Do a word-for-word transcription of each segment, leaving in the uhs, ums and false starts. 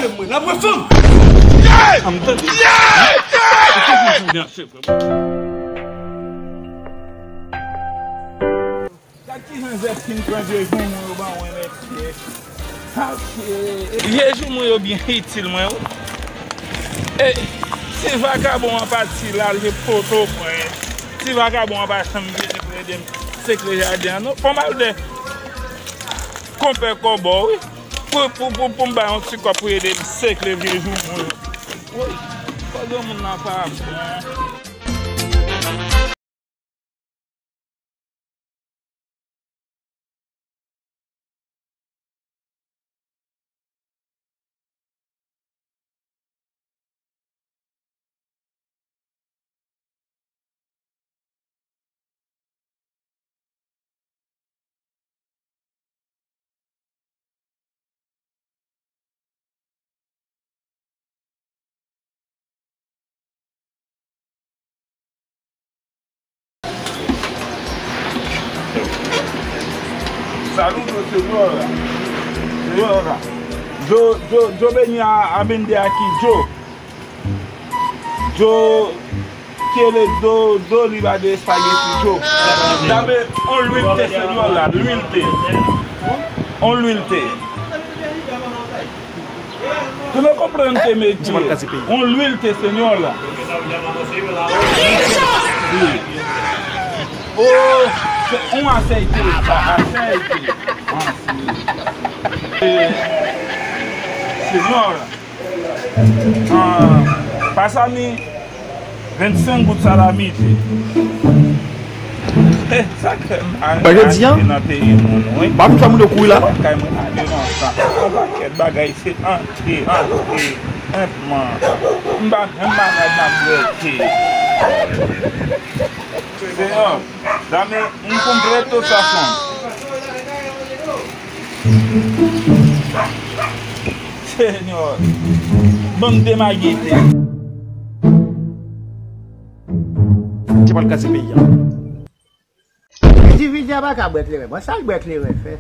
Mwen, n ap wè fanm. Ann tande. Gad kijan zèb fin pran vye jou mwen yo ban mwen, mesye. Vye jou mwen yo byen itil mwen, wi. E, si vakabon an pati l al jwe poto pwen, si vakabon an pa janm vini pou ede m sekle jaden an, non, fò m al de konpè kòbò, wi. Pou, pou, pou, pou m bay yon ti kòb pou ede m sekle vye jou mwen yo. Woy, fò granmoun nan pa bon. Saludos, señora. Señora. Yo, yo, yo venía a vender aquí yo. Yo quiere do, dos libras de espagueti yo. Dame un luil té, señora, luil té. Un luil té. Tú no comprendes, me. Un luil té, señora. Sí. Oh, un aceite, aceite. Ah, sí. Eh, señora. Ah, pasa mi ventisenk goud salami, ti. Eh, sa k fè m pa rete nan peyi moun, wi. Ba vin fè moun yo kouri la. Kay mwen ale nan sa. Yon pakèt bagay se antre, antre, enpman. M pa menm malad m ap rete. Señor, dame un completo sazón. Señor, ban m demagite. Ti pral kase peyi a. Endividi a pa ka bwè kleren. Bon, sa l bwè kleren fè?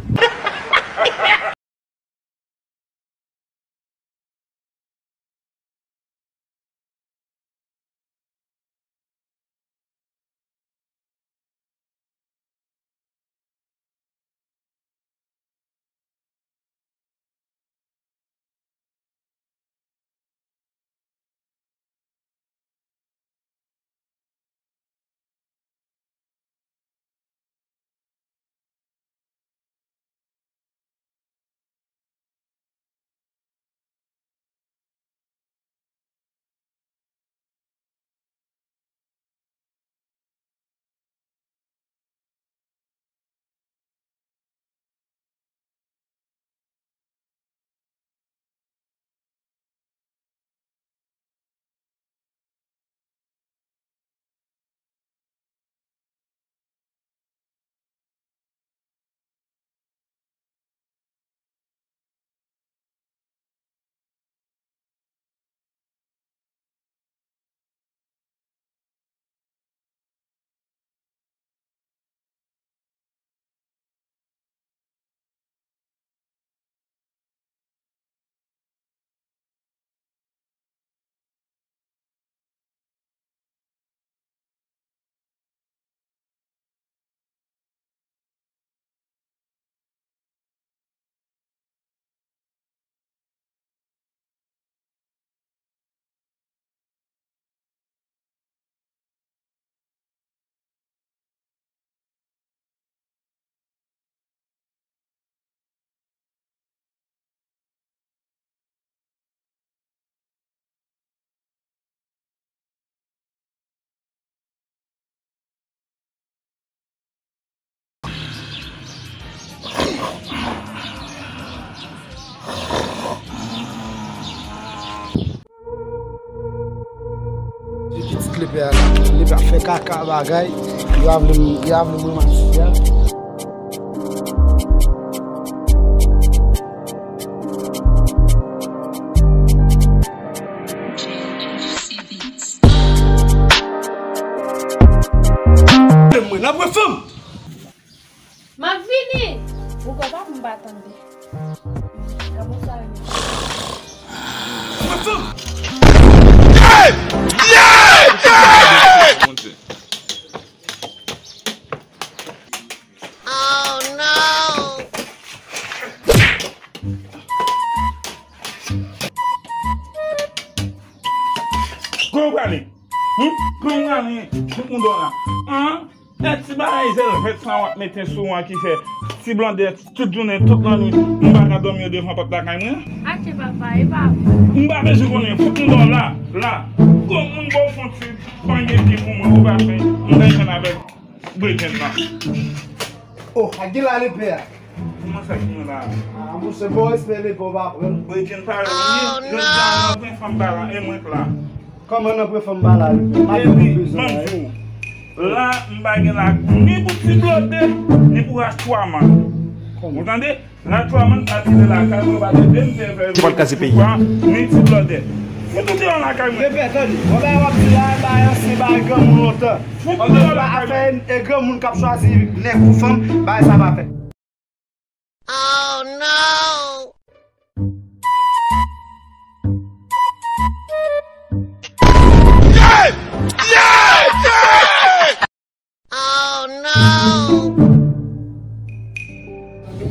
Pitit lepè a la, lepè ap fè kaka bagay, li pa vle m, li pa vle m ranmase a. Mwen, n ap wè fanm! M ap vini! Ou kwè pa m pa tande. Gabo sa yo. Yeah! Yeah! Yeah! Bondye. Oh no! Kote w prale? Hmm? Kote w prale? Fout mwen dò la. An? E ti bagay zèlvèt sa w ap mete sou mwen ki fè ti blòdè tout jounen, tout lannuit, m pa ka dòmi yo devan pòt lakay mwen? Achte papa, e pa vre. M pa bezwen konnen, fout m dò la, la. Gwo moun ba w fon ti panye pye pou mwen, ou pa fè, m ta jwenn avèk bredjenn nan. Oh, ak gen la lepè a. Kòman sa ki gen la? Ah, monchè, bon respè lepè w pa pran. Bredjenn pa yo, jodi a nan pwen fanm pa la, e mwen k la. Kòman nan pwen fanm pa la, wi? Epi, m ap di w, la, m pa gen la ni pou ti blòdè, ni pou Rastwaman. Ou tande? Rastwaman pa t rive lakay mwen, pa t ede m te fè. Ki pa t kase peyi a. Ni ti blòdè. Fout ou deyò lakay mwen. Repè, tande. Bon, bagay w ap di la, bagay ansyen, bagay granmoun lontan. Fout ou deyò lakay mwen. Afè e granmoun k ap chwazi nèg pou fanm, bagay sa pa fèt. Oh no! Yeah! Yeah! Yeah! Oh no!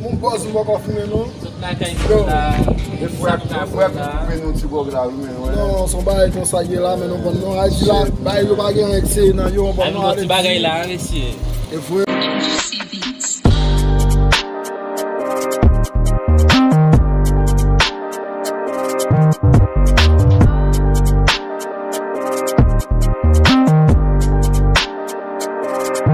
Moun pòz ou poko fini non. Yo, e frè, e frè koupe nou ti gwòg la wi men. Non, se yon bagay konsa ye la men nou konn non. Ayiti la, bagay yo pa gen anyen ki serye nan yo, bon, non, ti bagay la, mesye. E vre.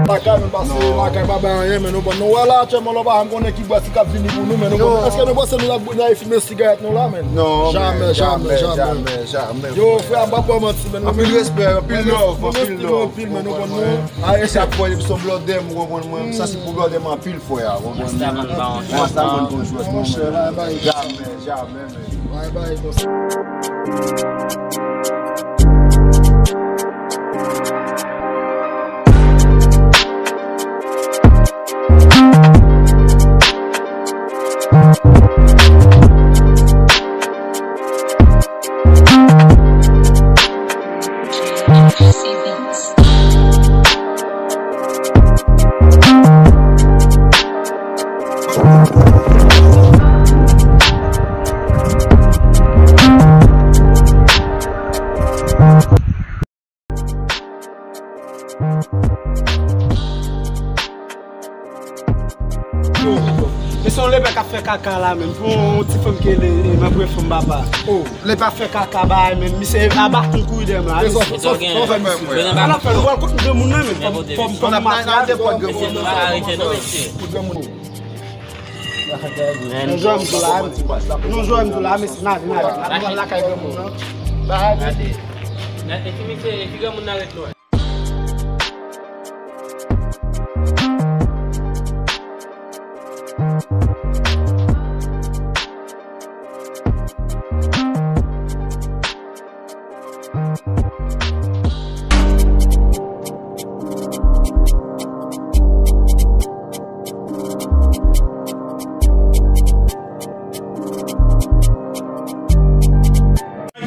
Lakay, men pase lakay pa bay anyen, men nou bon. Nou wè la aktyèlman, nou pa janm konnen ki bwat ki k ap vini pou nou, men nou bon. Èske nou panse nou ap, nou ap fimen sigarèt nou la, men? Non, jamè, jamè, jamè, jamè. Yo, frè, m p ap ba w manti, men nou anpil respè, anpil love, anpil love, anpil, men nou bon, nou. Chak fwa depi se yon blòdè m, ou konprann mwen, m santi pou blòdè m anpil, frè a, ou konprann mwen. Rasta bann konjwèt, monchè. Jamè, jamè, men. Bye bye, konsa. Men se yon lepè k ap fè kaka la menm. Pou yon ti fanm ki rele, e, nan pwen fanm papa. Oh, lepè ap fè kaka bagay menm. Misye aba kouri dèyè m la. Sa l ap fè, nou pral kot granmoun nan menm. Fò m, fò m, fò m mache avè l. Nou jwenn m tou la, nou jwenn m tou la, mesye, n ale, n ale, n ale lakay granmoun nan. Gade. E fi misye, e fi granmoun nan ret lwen.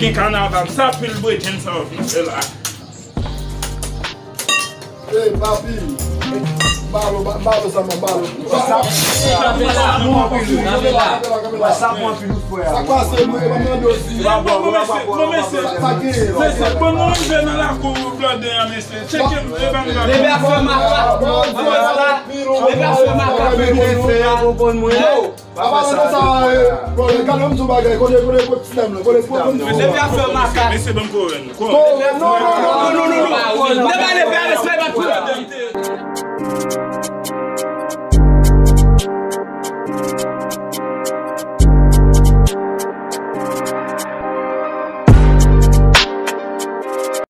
Gen kanaval, sa pil bredjenn sa yo fin fè la. Ey, papi. Balo, ba-, balo sa, man, balo. Sa, sa pran anpil, wi. Sa pran anpil, wi, frè. Sa pase, mwen, mwen, mwen, mwen, mwen, mesye, mesye, ban nou rive nan lakou blòdè a, mesye. Tcheke m, e ban m la. Lepè ap fè makak. Lepè ap fè makak. Apa konsa, eh, bro, gade m di w bagay, kote, kote, kote ti dam nan, kote, kote ti dam nan. Lepè ap fè makak. Mesye, ban m koren. Koren. Non, non, non, non, non, non. Lepè, lepè, respè, respè.